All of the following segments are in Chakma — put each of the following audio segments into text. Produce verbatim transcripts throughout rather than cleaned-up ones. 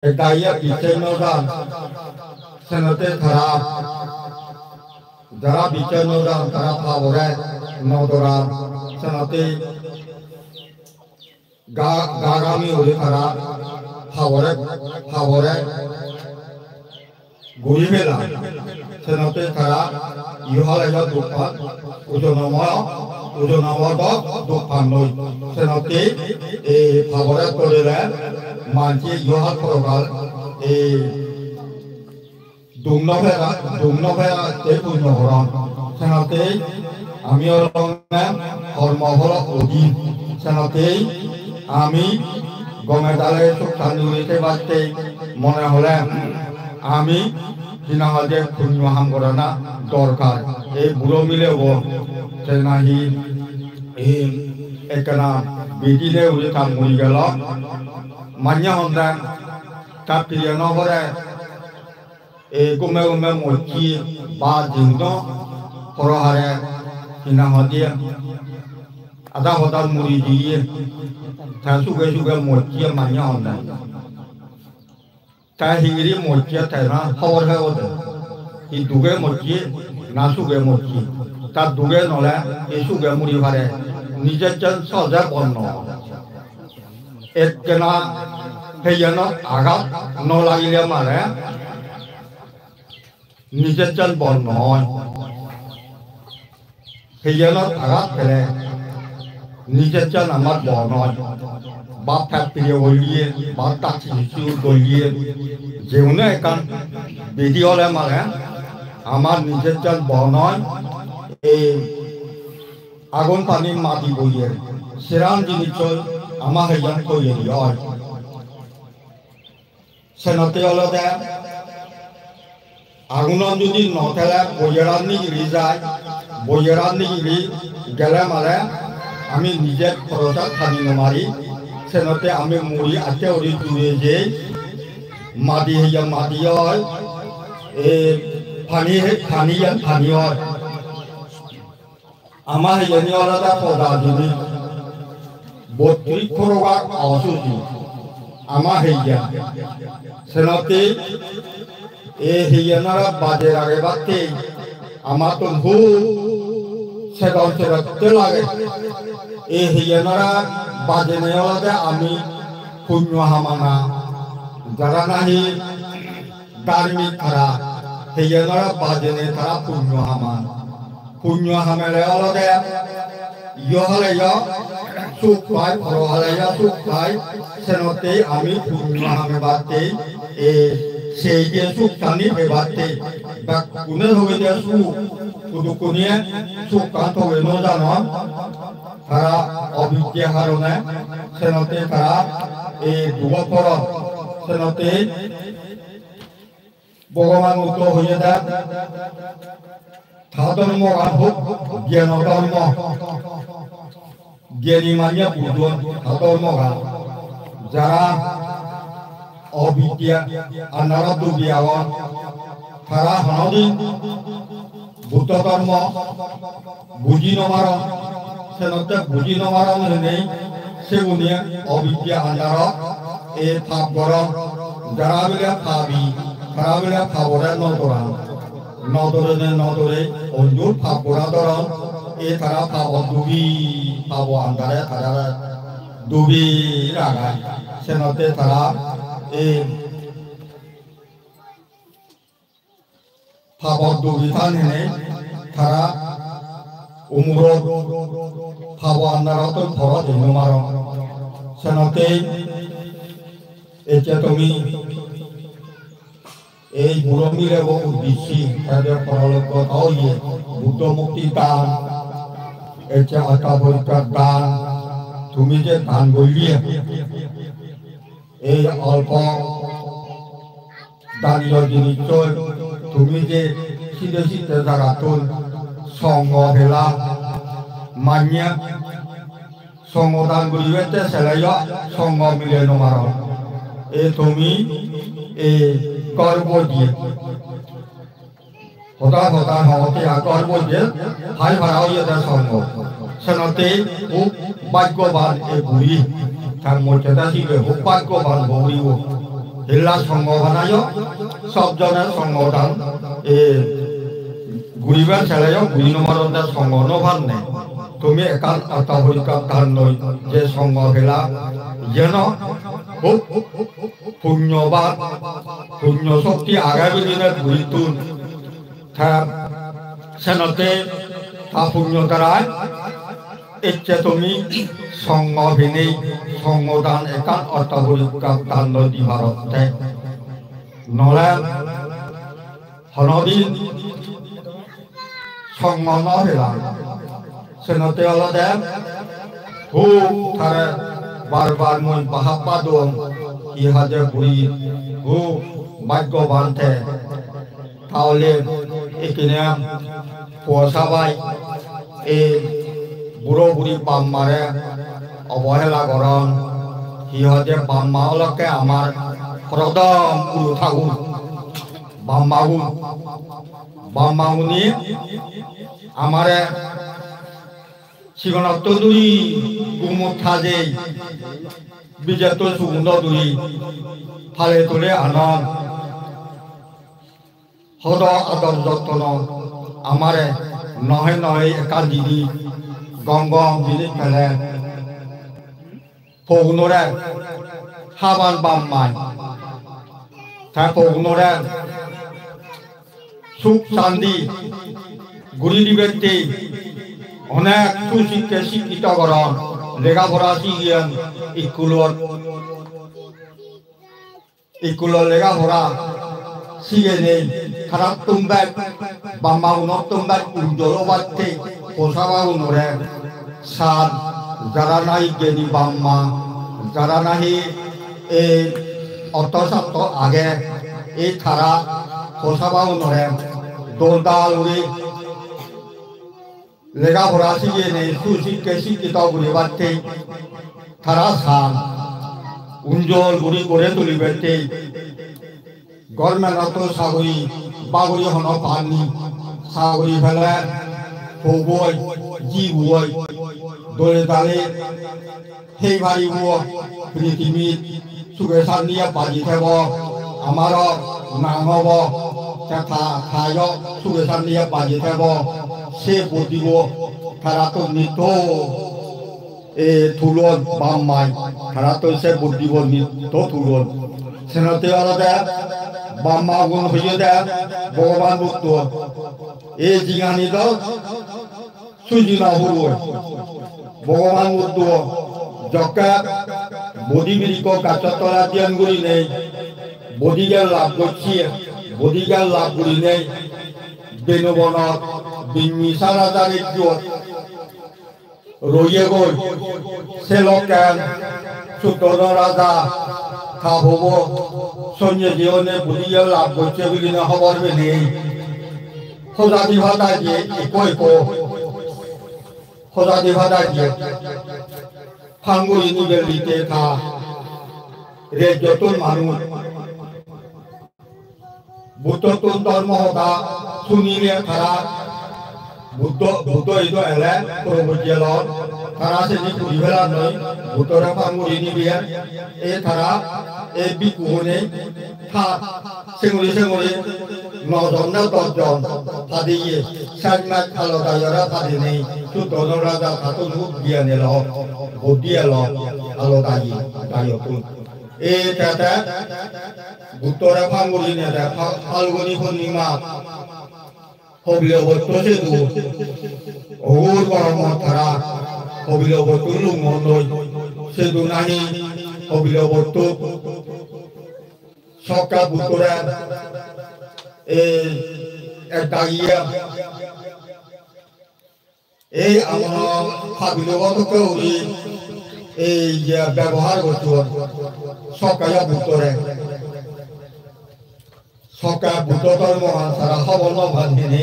Ek dagi bichchej no jan, senotte tara, jara bichchej no jan, tara pabore no doran, senotte ga-, gagami guri tara pabore, pabore guri pelan. Senotte tara iyohal ejo duk pan, ujonomo, ujonomo do duk pan noi. Senotte ei pabore torele manje iyohal porogal ei duk no pera, duk no pera te punyo goron. Senotte ami olonge hormo pholo odin. Senotte ami gome dale suk santi guri thebatte mone hole ami hi nang hoide punyo ham gorana dorkar. Ei buro milebo te nahi ei ekkena bedi de guri ta muri gelo. Manye honde ta pire no pore. Ei gume gume mocche ba jingno poro hare hi nang hoide ada hoda muri diye. Ta suge suge mocche manye honde. Ta hingiri mocche ta na hobor pebo de. Hi duge mocche na suge mocche. Ta duge nole hi suge muri pare. Nijer jen soje bonno. Ekkena heyenot agat no lagile mane nijer jen bor noi. Heyenot agat pele nijer jen amar bor noi. Ba pet pire oliye, ba tak sisur goliye, jeune ekkan bedi ole mane amar nijer jen bor noi. Ei agun pani madi boiyer, seran jinisoi ama heyan toyeri oi. Senotte olode agunan judi no thele boiyeran nigiri jai, boiyeran nigiri gele male ami nije porosat thani no mari. Senotte ami muri atte uri dure jei, madi heya madi oi, e pani he, pani yan pani oi. Ama heyeni olode poda jinis, bottrish prokar osuji ama heyen. Senotte ei heyenore baje ragebatte amattun hub sedon sedotte lage. Ei heyenore bajene olode ami punyo hamana, jara nahi dharmik tara, heyenore bajene tara punyo haman. Punyo hamele olode iyohaleyo suk pai, porohaleyo suk pai, senottei ami punyo hamebattei, e, sei je sukkani pebattei. Bekkune hoide suk, hudukkune sukkan toge no janon, tara obidya harone, senottei tara ei dugot poron, senottei Bhogoban Buddho hoyede, ta dhormogan huk gyano dhormo. Gyani manye bujon ta dhormogan. Jara obidya andharot dubi agon, tara honodin Buddho dhormo buji no paron, senotte buji no paron hinei segune obidya andharot ei pap goron. Jara bile pabi, tara bile pabore no doran. No dorene no dore, onjur pap gora doron, ei tara pabot dubi, pabo andhare tara dubi ragai. Senotte tara ei pabot dubi than hene tara umurot pabo andharottun porot oi no maron. Senottei ecche tumi ei buro milebo uddisse ede porolokko ta oye Buddho murti dan, ecche atta porikkar dan, tumi je dan golle, ei olpo daniyo jinissoi tumi je side side jagattun songho pela, manye songho dan guribatte seleyo songho mile no paron. E tumi e gorbo diye. Hoda hoda hote a gorbo diye, hai para oye de songho. Senotte hub bhaggoban e buri. Tar mojjede sibe hub bhaggoban bo buribo. Hilla songho banayo, sob jone songho dan, e, guribar seleyo guri no paronde, songho no panne. Tumi ekkan atma porikkhar dan loi je songho pela, jeno hub punyoban, punyo shokti age bidire gurittun. Te senotte ta punyo darai ecche tumi songho pinei, songho dan ekkan atma porikkhar dan loi di parotte. Nole honodin songho no pelang. Senotte olode hub tare bar bar mui bahab padong, hi hoide buri hub bhaggoban te. Tahole ekkene puo sabai ei buro buri bap mare obohela goron. Hi hoide bap ma olakke amar prothom guru thakur. Bap ma gun, bap ma gune amare sigonottun duri, gumot thajei, bijettun suguno duri, pale tule anon. Hodo ador jottono amare nohe nohe ekkan jinis, gom gom jinis pele. Pogunore haban bap mai. Te pogunore suk santi guri dibatte onek susikke sikkito goron, lega pora sigeyon iskulot. Iskulot lega pora sigenei tarattun bej, bap ma gunottun bej ujjol obatte posabagunore san, jara nahi geni bap ma, jara nahi ei otto satto age, ei tara posabagunore dol dal guri lega pora sigenei susikke sikkito guribatte tara san, ujjol guri guri tulibatte. Government-ottun saguri baguri hono panni, saguri pele pouboi, jiboi dole dale hei paribo, prithibit suge santiye baji thebo, amaro nang obo, te ta-, tayo suge santiye baji thebo, se buddhibo tarattun nitto, e, tulon, bap mai, tarattun se buddhibo nitto tulon. Senotte olode bap ma gun hoyede Bhogoban Buddho. E jingani do suji no puriboi. Bhogoban Buddho jokke Bodhi birikko gaccho tola dhyan gurinei, Bodhi gyan lab gocche, Bodhi gyan lab gurinei, Benubonot Bimbisar rajar ejjot royegoi. Se lokken Suddhodon raja ta pobo sonye jeyonne Bodhi gyan lab gocche biline hobor penei hojadi padai diye, ekko ekko hojadi padai diye. Panguri nibellite ta rejjottun manuj Buddhottun dhormo hoda sunile tara Buddho, Buddho idu ele probojje lon, tara seni puri pelannoi, Buddhore panguri nibiye. E tara, e bhikkhugune ta senguri senguri no jon na dos jon padeye, saj maj Alo Dayore padinei, Suddhodon raja tattun hub gyan elo, buddhi elo Alo Daye, Dayottun. E te te Buddhore panguri nede Pha-, Phalguni Purnima, Hobilo Botto sedu, ogur goromot tara Hobilo Botto lungonnoi, sedu nahi Hobilo Botto sokke Buddhore e ek dagiye Ei amo habilo dokke guri ei je bebohar gocchon, sokke yo Buddhore. Sokke Buddho dhormogan tara hobor no pan hini,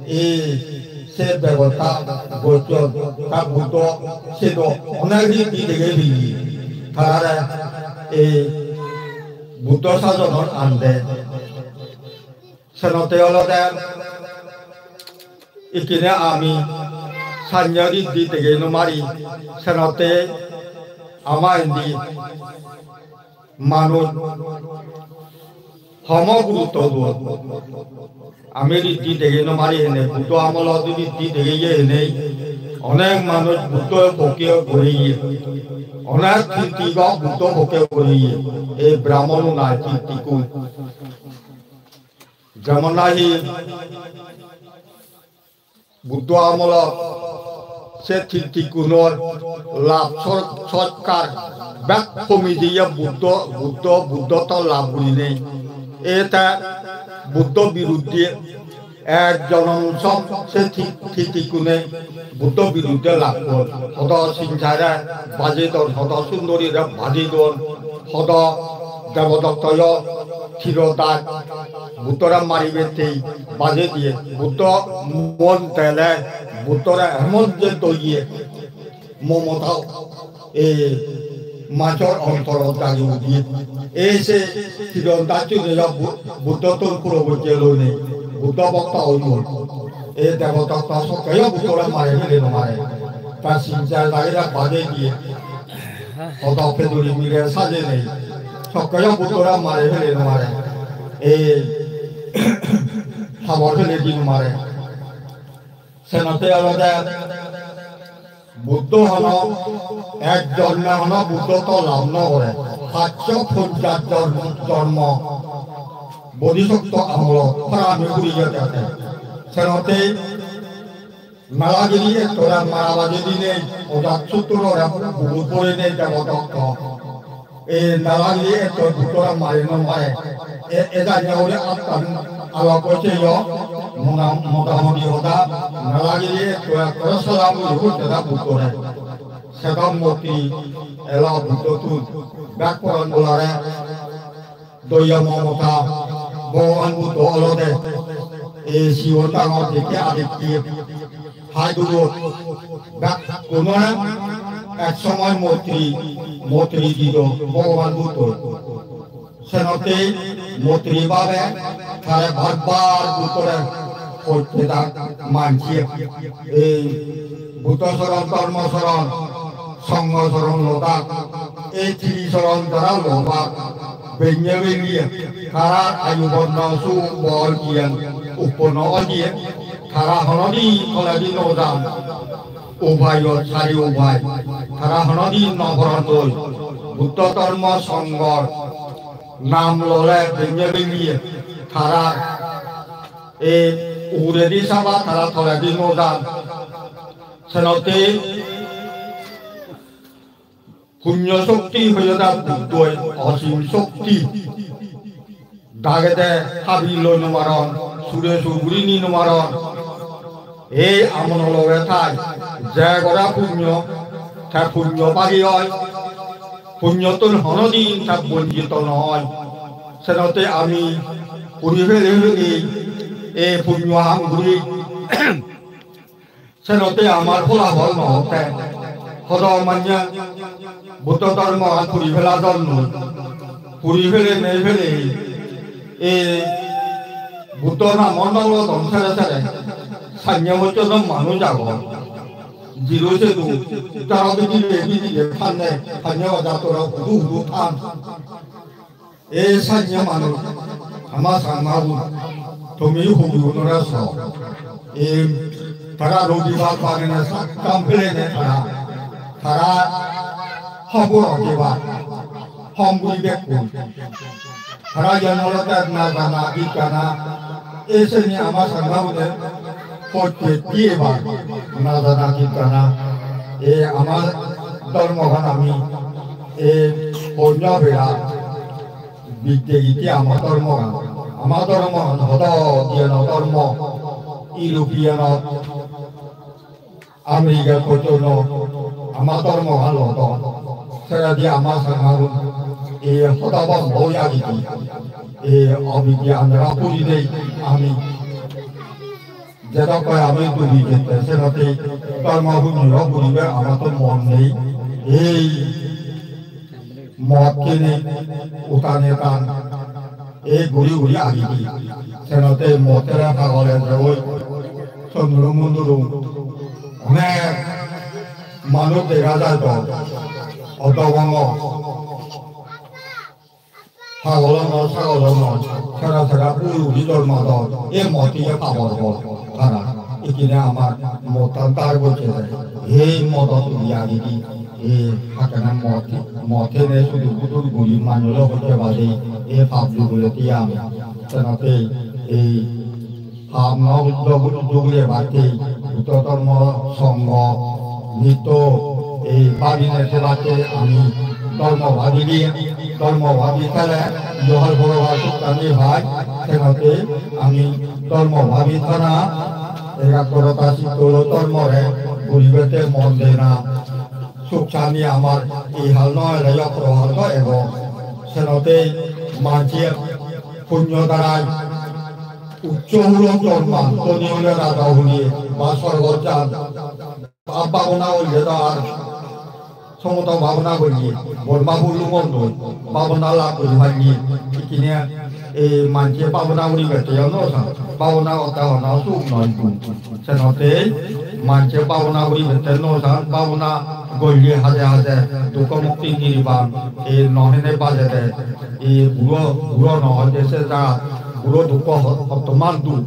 ei se bebosta gocchon, ta Buddho se do onek riddhi degei peye, tarare ei Buddho sajonot ande. Senotte olode ikkine ami sanyo riddhi degei no pari, senotte ama indi manuj homo gurutto duon. Ami riddhi degei no pari hene, Buddho amolot riddhi degei ye hene, onek manuj Buddho pokke guriye, onek tirthikko Buddho pokke guriye, ei Brahmon unai tirthikkun. Jemon nahi Buddho amolot se tirthikkunor lab sor-, sotkar bek homi jeye Buddho, Buddho, Buddho to lab gurinei. Ete Buddho biruddhe ek jonom som se tir-, tirthikkune Buddho biruddhe lab gor. Hodo singsare baje don, hodo sundorire baje don, hodo debodottoyo Tirodaj Buddhore maribattei baje diye. Buddho mon tele Buddhore emon je doye momota e major ontorot jagi udiye. E se Tirodajjune yo Bu-, Buddhottun puro bojje loinei Buddho bhokto oyon. E debodotto sokkeyo Buddhore mare fele no pare. Ta singsare dagire baje diye. Hodo peduri mile saje nei. Sokkeyo Buddhore mare fele no pare. Ei habor fele di no pare. Senotte olode Buddho hono ek jonme hono Buddhotto lab no gore. Pachsho ponchas jon-, jonmo bodhisotto amolot parami guri jete ate. Senotte Nalagiri ettore mara baje dinei, Ojat Sutturore bugut borinei debodotto. E Nalagiri etto Buddhore mari no pare. E, e janye uri attan alok oiche yo, mona-, motamoti hoda, Nalagiri etto ekkore salam guri utte da Buddhore. Sedok murti elo Buddhottun, bek poran bolare. Doya momota, Bhogoban Buddho olode, ei sigon dangor dekke adekke, hai durot, bekkunore ek somoy moitri, moitri dido Bhogoban Buddho. Senotte moitri bhabe tare bar bar Buddhore hotte dak manche. Ei Buddho soron, dhormo soron, songho soron lodak, ei tini soron tara lodak, benne benne, tara ayu borno suk bol giyan utponno oye, tara honodin toledi no jan, ubaiyot sari ubai, tara honodin no porondoi, Buddho dhormo songhor nam lole benne benne, tara e uguredi saba tara toledi no jan. Senotte punyo shokti hoyede Buddhoi osim shokti. Dagede habi loi no paron, sure sur guri ni no paron. Ei amono loge thai, je gore punyo, te punyo bagi oi, punyottun honodin te bonchito no oi. Senotte ami puri fele fele ei punyo ham guri. Senotte amar pholapol no otte. Hodo manye Buddho dhormogan puri feladonnoi. Puri fele nei fele. E Buddho namo no lodon sere sere. Sanye bojjor manuj agon. Jidu sedu, jaro bidire bidire thanne, thanne oja tora hudu hudu than. E sanye manuj, ama Changmagun, tumi hudu gunore so. E tara robibar bagene sakkam pelene tara, tara hobor ogibar, hom guri bekkun. Tara iyan olode na jana, git gana, e seni ama Changmagune pojje diye ba, na jana, git gana. E ama dhormogan ami, e honyo bera, Bidde gitti ama dhormogan. Ama dhormogan hodo diyeno dhormo. European-ot, America pojjonto ama dhormogan lodon. Seredi ama Changmagun ei hodo bombo oi agidi. Ei obidi andara puri nei ami. Jedokkoi ami dubi jette, senotte dhormo punyo guribar amattun mon nei. Ei mot hini utan etan, ei guri guri agidi. Senotte mottore pagol ejeboi, sonduru munduru. Onek manuj dega jai do, odobongo. Sagolo noi, sagolo noi, sara sara uri uri jormadon, ei mod iye pabor phol tara. Ikkine amar modtan dar gocche de, ei modot uri agidi, ei hakkene mod, mod hene sudu budur guri manujo hojje bade, ei pap dugule tiyam. Senotte ei pap no dugule batte, Buddho dhormo songho nitto ei babine thebatte ami dhormo babili, dhormo babi thele iyohal porohal sukkani pai, senotte ami dhormo babi thana, ekaggrota chitto loi dhormore guribette mon dena, suk santi amar ihal no eleyo porohal do ebo. Senotte manje punyo darai uccho hulo jorman, dhoni ole raja hule ba sorgot jan. Bab bhabona oile do ar somoto bhabona golle, Brahma pullumonno bhabona lab guri palle. Ikkine ei manje bhabona guribette yo no san, bhabona gotte hono suk noi duk. Senotte manje bhabona guribette no san, bhabona golle haje haje dukko mukti nirban ei no hene bajede. Ei buro, buro no hoide se jagat buro dukko ho-, hottoman duk.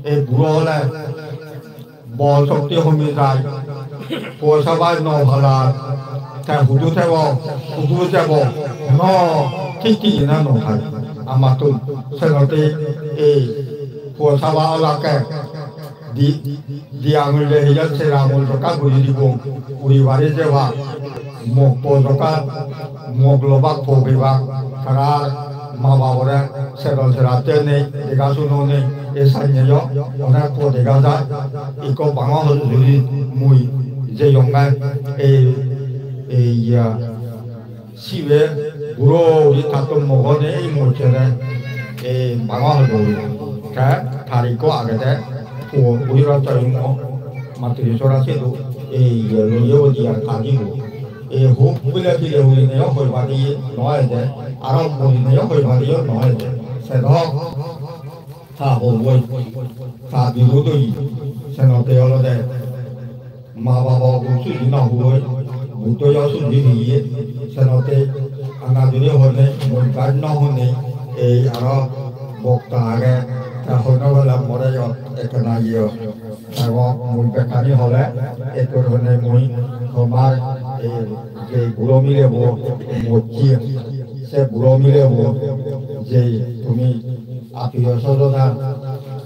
Ei buro ole bol shokti homi jai, poisa bai no palar, te hudu thebo, hudu jebo, hono thik thigena no thai amattun. Senotte ei poisa ba olakke di, di angul le hiya sera angul jokka guri dibo, uri bari jeba. Mok po jokka, mok lobak po pebak, tarar ma babore sedon seratte nei, dega suno nei, ei sanne yo, onek po dega jai, ikko banga hojoli mui jeyonge, ei, ei, iya, sibe buro guri tattun mogo nei, ei mochchede, ei banga hojoli, te tar ikko agede, po guri rotto immo, matri sora sidu, ei, iya, loye odi ar kadibo. E hub bile bile gurinei hoi pariye noi de, aro gurinei hoi pariye noi de. Sedok ta hoboi, ta birudoi, senotte olode ma baba bo suji no huroi, Buddho yo suji diye, senotte ana duri hone, mui gaj no hone, ei aro bokta age, ta hono bela more yo ekkena yo. Ego mui bekkani hole, ekkur hone mui tomar ei je buro milebo mocche, se buro milebo je tumi attiyo sojona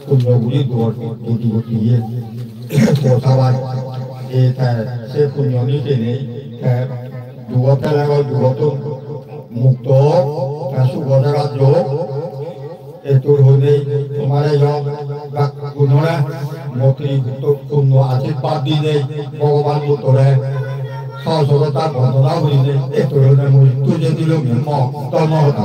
punyo guri duor gudi gudi ye posabai, e te se punyo ni tenei te dugot tele oi dugottun mukto, te sugo jagat jo. Ettur hoinei tomare yo bekkunore motri punno ashirbad dinei Bhogoban Buddhore sosorotta bondona gurinei ettur hoinei mui tuje dilung mo dhormo hoda.